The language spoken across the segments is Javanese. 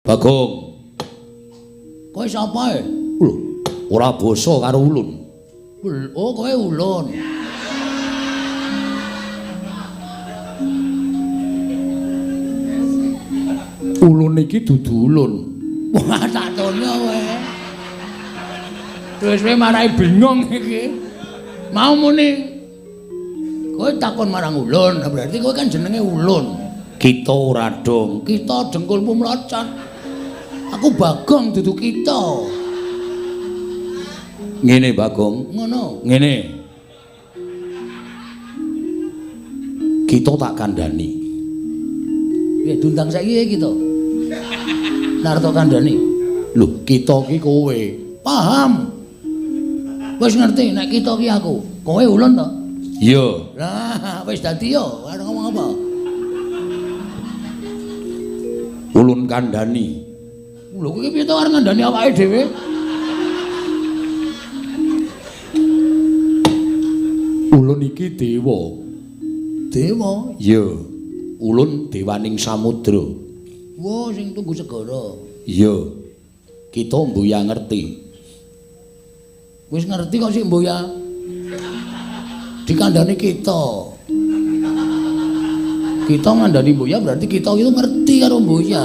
Bagong. Kowe sapa e? Lho, ora basa karo ulun. Oh, kowe ulun. Ulun iki dudu ulun. Wah, tak tono kowe. Wis kowe marai bingung iki. Mau muni kowe takon marang ulun, berarti kowe kan jenenge ulun. Kita ora dong. Kita dengkulmu mlocot. Aku Bagong dudu kita. Ngene Bagong, Ngono. Ngene. Kita tak kandhani. Piye diundang saiki kita? Narto kandhani. Lho, kita ki kowe. Paham. Wis ngerti nek kita ki aku. Kowe ulun to? Iya. Lah, wis dadi yo, arep ngomong apa? Ulun kandhani. Lho, kowe piye to arep ngandhani awake dhewe? Ulun iki dewa. Dewa? Iya. Ulun dewaning samudra. Wah, sing tunggu segara. Iya. Kita mbuya ngerti. Wis ngerti kok sik mbuya. Dikandhani kita. Kita ngandhani mbuya berarti kita itu ngerti karo mbuya.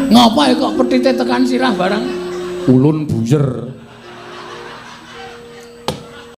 Ngapa kok petite tekan sirah barang? Ulun buyer.